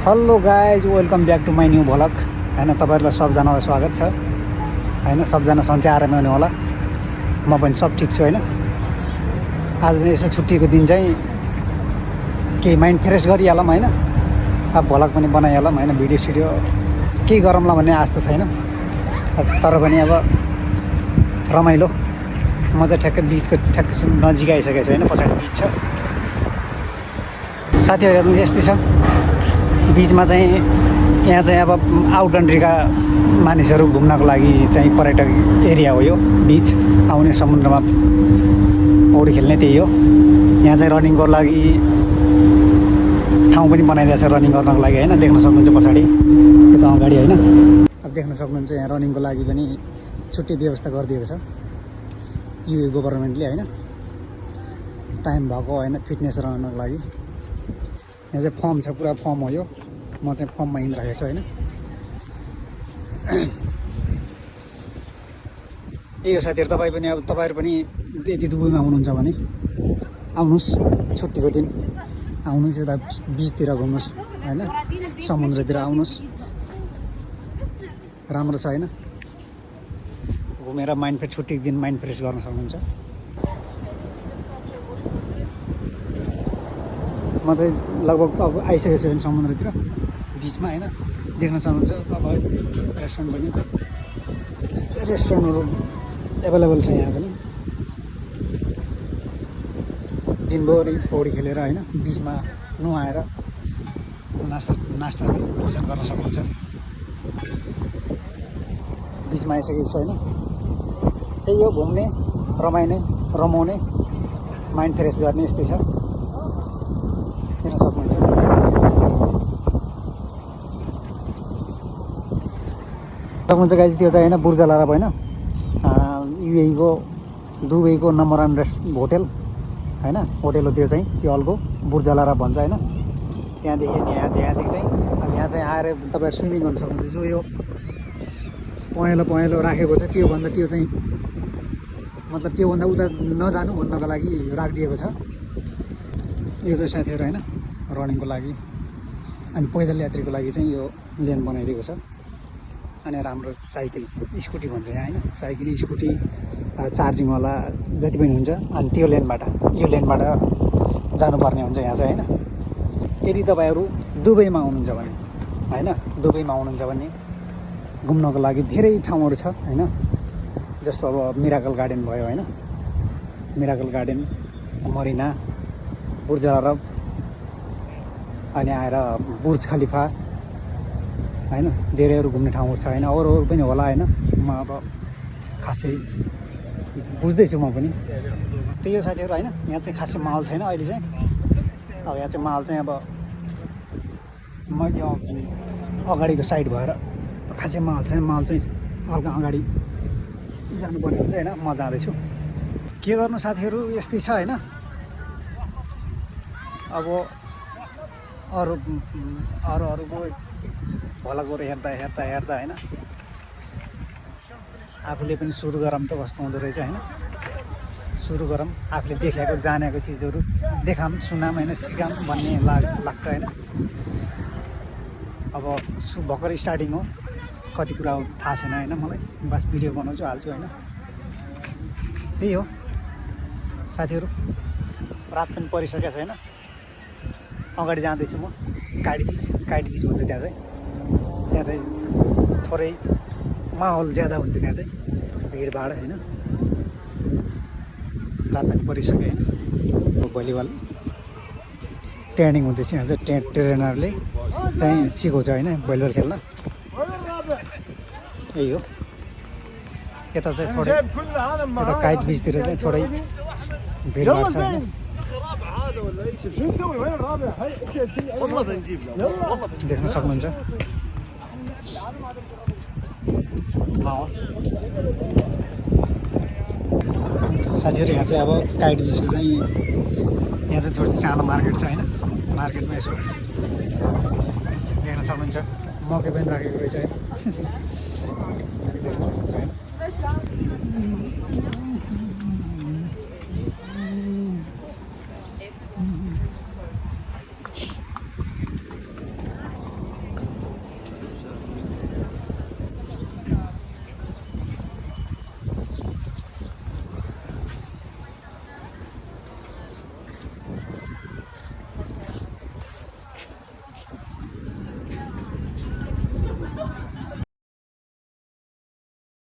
Hello guys, welcome back to my new vlog होइन। तपाईँहरूलाई सबजनालाई स्वागत छ होइन। सबजना सन्चै आरामै हुने होला, म पनि सब ठिक छु होइन। आज यसो छुट्टीको दिन चाहिँ केही माइन्ड फ्रेस गरिहालौँ होइन। अब भ्लग पनि बनाइहालौँ होइन, भिडियो सिडियो केही गरौँला भन्ने आश त छैन, तर पनि अब रमाइलो। म चाहिँ ठ्याक्कै बिचको ठ्याक्कै नजिक आइसकेको छु होइन, पछाडि बिच छ। साथीहरू यस्तै छ बिचमा चाहिँ, यहाँ चाहिँ अब आउट कन्ट्रीका मानिसहरू घुम्नको लागि चाहिँ पर्यटक एरिया हो यो बिच। आउने समुद्रमा पौडी खेल्ने त्यही हो। यहाँ चाहिँ रनिङको लागि ठाउँ पनि बनाइदिएको छ रनिङ गर्नको लागि होइन। देख्न सक्नुहुन्छ पछाडि यता अगाडि होइन। अब देख्न सक्नुहुन्छ यहाँ रनिङको लागि पनि छुट्टै व्यवस्था गरिदिएको छ युए गभर्मेन्टले होइन। टाइम भएको होइन फिटनेस रहनको लागि। यहाँ चाहिँ फर्म छ, पुरा फर्म हो यो। म चाहिँ फर्ममा हिँडिरहेको छु होइन। यही हो साथीहरू, तपाईँहरू पनि यदि दुबईमा हुनुहुन्छ भने आउनुहोस्, छुट्टीको दिन आउनुहोस्, यता बिचतिर घुम्नुहोस् होइन, समुद्रतिर आउनुहोस्, राम्रो छ होइन। घुमेर छुट्टीको दिन माइन्ड फ्रेस गर्न सक्नुहुन्छ। म चाहिँ लगभग अब आइसकेको छु समुद्रतिर बिचमा होइन। देख्न सक्नुहुन्छ अब रेस्टुरेन्टहरू एभाइलेबल छ यहाँ पनि। दिनभरि पौडी खेलेर होइन, बिचमा नुहाएर नास्ता भोजन गर्न सक्नुहुन्छ। बिचमा आइसकेको छु होइन। त्यही हो, घुम्ने रमाउने माइन्ड फ्रेस गर्ने यस्तै छ। हेर्न सक्नुहुन्छ गाइज, त्यो चाहिँ होइन बुर्ज अल अरब होइन, युएईको दुबईको नम्बर 1 होटेल होइन। होटेल हो त्यो चाहिँ, त्यो अल्को बुर्ज अल अरब भन्छ होइन। त्यहाँदेखि चाहिँ अब यहाँ चाहिँ आएर तपाईँहरू स्विमिङ गर्न सक्नुहुन्छ। जो यो पहेँलो राखेको छ त्योभन्दा त्यो चाहिँ मतलब त्योभन्दा उता नजानु भन्नको लागि राखिदिएको छ यो चाहिँ साथीहरू होइन, रनिङको लागि। अनि पैदल यात्रीको लागि चाहिँ यो लेन बनाइदिएको छ। अनि राम्रो साइकल स्कुटी भन्छ यहाँ होइन, साइकल स्कुटी चार्जिङवाला जति पनि हुन्छ। अनि यो लेनबाट जानुपर्ने हुन्छ यहाँ चाहिँ होइन। यदि तपाईँहरू दुबईमा हुनुहुन्छ भने होइन, घुम्नको लागि धेरै ठाउँहरू छ होइन। जस्तो अब मिराकल गार्डन भयो होइन, मिराकल गार्डन, मरिना, बुर्ज अल अरब, अनि आएर बुर्ज खलिफा होइन। धेरैहरू घुम्ने ठाउँहरू छ होइन, अरू पनि होला होइन। म अब खासै बुझ्दैछु म पनि। त्यही हो साथीहरू होइन। यहाँ चाहिँ खासै माहौल छैन अहिले चाहिँ। अब यहाँ चाहिँ माहौल चाहिँ अब म यो अगाडिको साइड भएर खासै माहौल छैन। माहौल चाहिँ हल्का अगाडि जानुपर्ने हुन्छ होइन। म जाँदैछु, के गर्नु साथीहरू, यस्तै छ होइन। अब अरूको भ्लगहरू हेर्दा होइन, आफूले पनि सुरु गरौँ त कस्तो हुँदो रहेछ होइन। सुरु गरौँ, आफूले देखेको जानेको चिजहरू देखाऊँ, सुनाऊँ होइन, सिकाऊँ भन्ने लाग्छ होइन। अब भर्खर स्टार्टिङ हो, कति कुरा थाहा छैन होइन मलाई। बस भिडियो बनाउँछु, हाल्छु होइन। त्यही हो साथीहरू, रात पनि परिसकेको छ होइन। अगाडि जाँदैछु म, काइट बिच भन्छ त्यहाँ चाहिँ थोरै माहौल ज्यादा हुन्छ त्यहाँ चाहिँ, भिडभाड होइन। रात पनि परिसक्यो होइन। भलिबल ट्रेनिङ हुँदैछ यहाँ चाहिँ, ट्रेनरले चाहिँ सिकाउँछ होइन भलिबल खेल्न। यही हो। यता चाहिँ थोरै यता काइट बिचतिर चाहिँ थोरै भिडभाड छ होइन। देख्न सक्नुहुन्छ माहौल साथीहरू। यहाँ चाहिँ अब काइट बिचको चाहिँ यहाँ चाहिँ थोरै सानो मार्केट छ होइन। मार्केटमा यसो देख्न सक्नुहुन्छ मकै पनि राखेको रहेछ होइन।